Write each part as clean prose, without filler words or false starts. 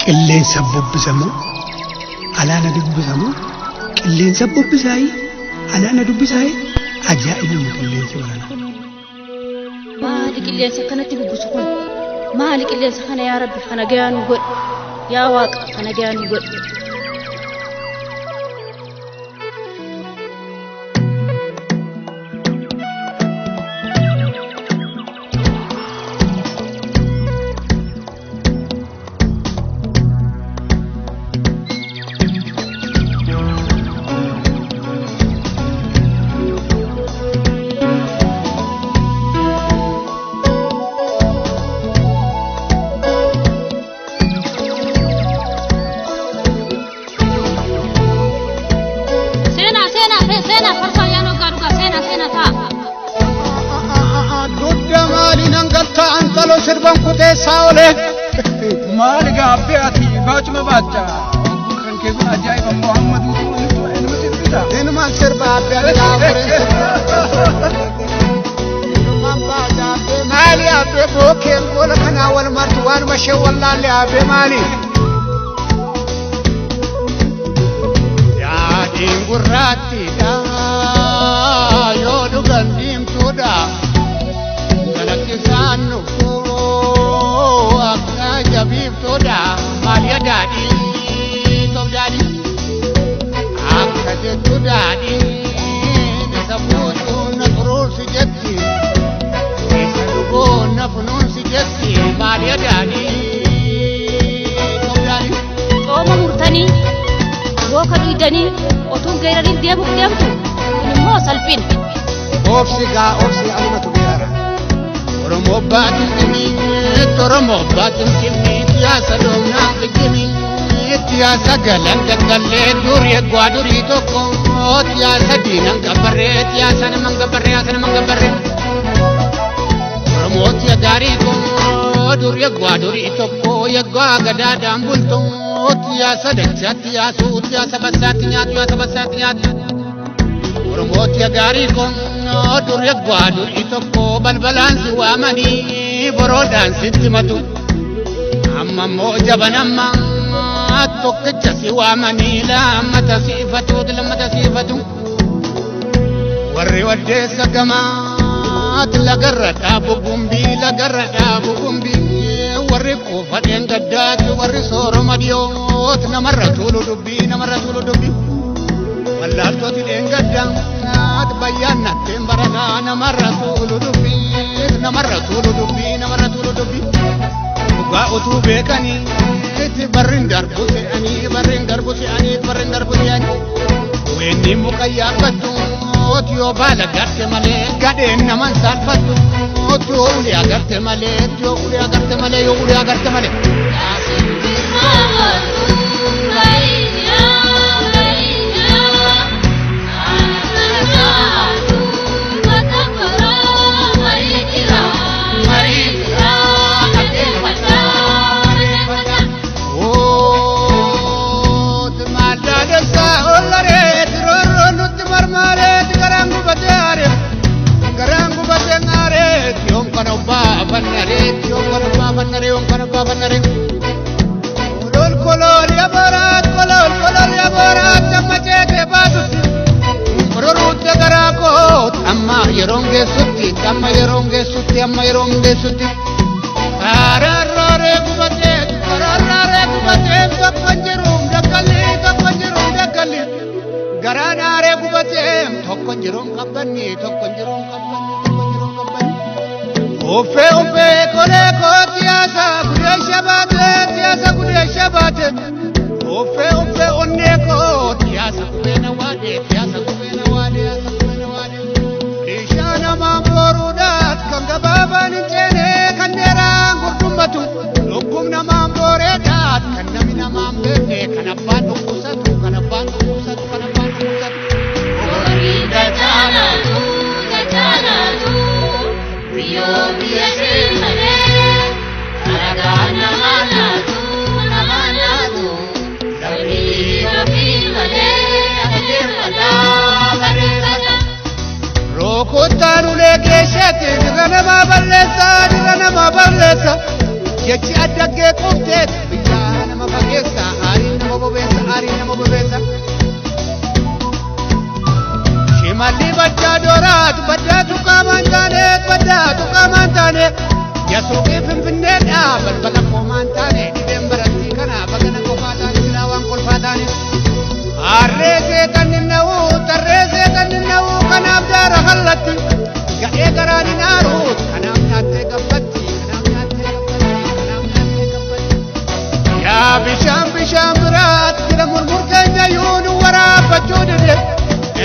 Qilleensa bubbisamoo alaana dubbisamoo qilleensa bubbisaayii alaana dubbisaayii ajaa'ibuma qilleensi baranaa. Maali qilleensa akkanatti bubbisu kun? Maali qilleensa kana yaa Rabbi kana gayaa nu godhi. Yaa Waaqa kana gayaa nu godhi. Seenaa seenaa seenaa farsaa yaa noggaa dhugaa seenaa seenaa ta'a. Dugda maaliin hangaltaa antaloo sirban kuteessaa oole. Maali gaaffii ati baachuma baacha. Kan kee kun ajaa'iba Muhammadu ilma sirbita. Inumaan sirba abbee ani gaafureen sirba. Inumaan baata abbee maali abbee bookeen goola kanaa wal martu waanuma ishee wallaalle abbee maali. Daadhiin gurraattiidha yoo dhugan diimtuudha. Galakkisaan dhufuu akka jabiiftuudha. Maaliya daadhii toof daadhii. Akka jettu daadhiin isa fuudhuu na xuruursi jetti. Isa dhuguu na funuunsi jetti. Maaliya daadhii toof daadhii. Cooma murtanii booka dhuydanii otuun geerariin deemuuf deemtu kun immoo salphina. Obsi gaa obsi anumatu beerara. Oromoo baatiin dhimii, Oromoo baatiin dhimii, siyaasa doonaa dhimii, siyaasa galan gaggallee durii eegwaa durii tokko, siyaasa diinan gabbarree, siyaasa naman gabbarree, siyaasa naman gabbarree. Oromoo siya gaarii koo, durii eegwaa durii tokko, eegwaa gadaadhaan bultu, siyaasa dachaatti yaasu, siyaasa bassaatti nyaatu, siyaasa bassaatti nyaatu. Oromooti gaarii kun durii eegwaa durii tokko balbalaan si waamanii boroodhaan sitti matu. Amma immoo jaban amma tokkicha si waamanii lammata siifatu lammata siifatu. Warri waddeessa gamaat lagarra dhaabu gumbii lagarra dhaabu gumbii. Warri kuufadheen gaddaati warri sooroma dhiyoot namarra tuulu dubbii namarra tuulu dubbii. Wallaaltooti dheengaddaat bayyaan natteen barataa namarra tuulu dubbii namarra tuulu dubbii namarra tuulu dubbii. Dhugaa utuu beekanii itti barriin darbu se'anii barriin darbu se'anii barriin darbu se'anii. Weenni muka yaabbattu yoo baala garte malee gadheen naman saalfattu yoo ulee agarte malee yoo ulee agarte malee yoo ulee agarte malee. Amma yeroon geessutti, amma yeroon geessutti, amma yeroon geessutti. Kararraaree gubatee, kararraaree gubatee, tokko hin jiru dakkalli, tokko hin jiru dakkalli. Garaanaaree gubatee, tokko hin jiru qabbanni, tokko hin jiru qabbanni, tokko hin jiru qabbanni. Uffee uffee kolee koo siyaasa gudee shabaatee, siyaasa gudee shabaatee. Uffee uffee onnee koo siyaasa gubee na waadee, siyaasa gubee na waadee, siyaasa gubee na waadee. Bishaan namaan boruudhaaf kan gabaabaan hin ceene kan dheeraan gurdummatu. Dhukkub namaan booreedhaaf kan namni namaan beekne kan abbaan dhukkubsatu kan abbaan dhukkubsatu kan abbaan dhukkubsatu. Horii gachaanatu gachaanatu biyyoo biyya malee alagaa namaa naatu namaa naatu lammii ofii malee adeemfataa bareeffata. Rukuttaan ulee keessatti dirra namaa bal'aa. Jechi addaggee quufteet biyyaa nama fageessa aariin nama bobeessa aariin nama bobeessa. Shimalli baddaa dooraatu baddaatu qaamaan taaneet baddaatu qaamaan taane yasuuqii finfinneedha balbala qoomaan taane dhibeen barattii kana bagana qofaa taane silaa waan kolfaa taane. Harree seetan ninna'uu tarree seetan ninna'uu kanaaf daara hallatti gadhee garaan hin aaru kanaaf nyaattee gabbatti kanaaf nyaattee gabbatti kanaaf nyaattee gabbatti. Yaa bishaan bishaan biraat jira murmur keenya yuu nu waraabbachuu dide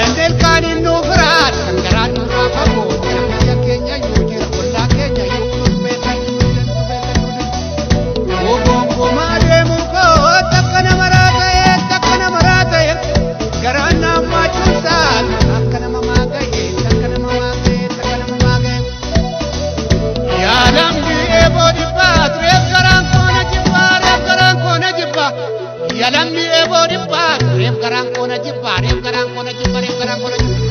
inni ilkaaniin nu firaat kan garaan nu raafamu jira biyya keenya yuu jira ollaa keenya yuu nu beekan nu beekan nu dide. Ogongomaa deemuu koo takka nama raata'e takka nama raata'e garaan namaa cuunsaa akka nama maaga'e takka nama maaga'e takka nama maaga'e. Yaa lammi eeboo dhibbaa reef garaan koona jibbaa reef garaan koona jibbaa. Yaa lammi eeboo dhibbaa reef garaan koona jibbaa reef garaan koona jibbaa reef garaan koona jibbaa.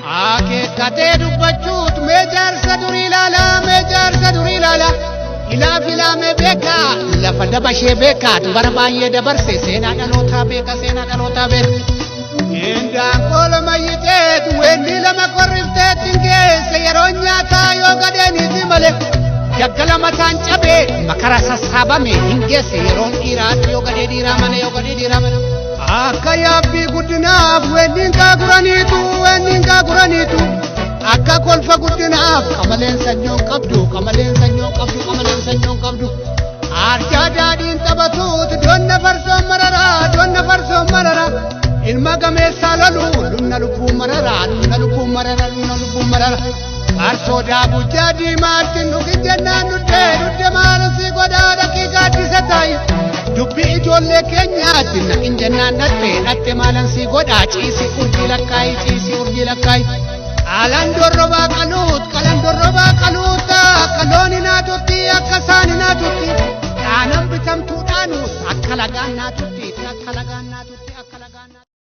Akeekkatee dubbachuut mee jaarsa durii ilaalaa mee jaarsa durii ilaalaa ilaa filaamee beekaa lafa dabashee beekaa dubara baay'ee dabarse seenaa dhalootaa beeka seenaa dhalootaa beeka. Indaanqoo lama yiteet weenni lama korrifteet hin geesse yeroo nyaataa yoo gadheeniiti malee jaggala mataan cabee makara sassaabame hin geesse yeroon dhiiraa yoo gadhee dhiiraa malee yoo gadhee dhiiraa malee. Akka yaabbii guddinaaf weenniin kaaguraniitu weenniin kaaguraniitu akka kolfa guddinaaf qamaleen sanyoon qabdu qamaleen sanyoon qabdu qamaleen sanyoon qabdu. Arjaa daadhiin taphatuut donna farsoon mararaa donna farsoon mararaa ilma gameessaa lolu lunna lubbuu mararaa lunna lubbuu mararaa lunna lubbuu mararaa. Farsoo daabujjaa diimaatti nuki jennaan nuddee dudde maalusii godhaa dhaqii gaaddisa taayi. Dubbii ijoollee keenyaatti naqin jennaan dhatte dhatte maalan sii godhaa ciisi urjii lakkaayi ciisi urjii lakkaayi. Alaan dorrobaa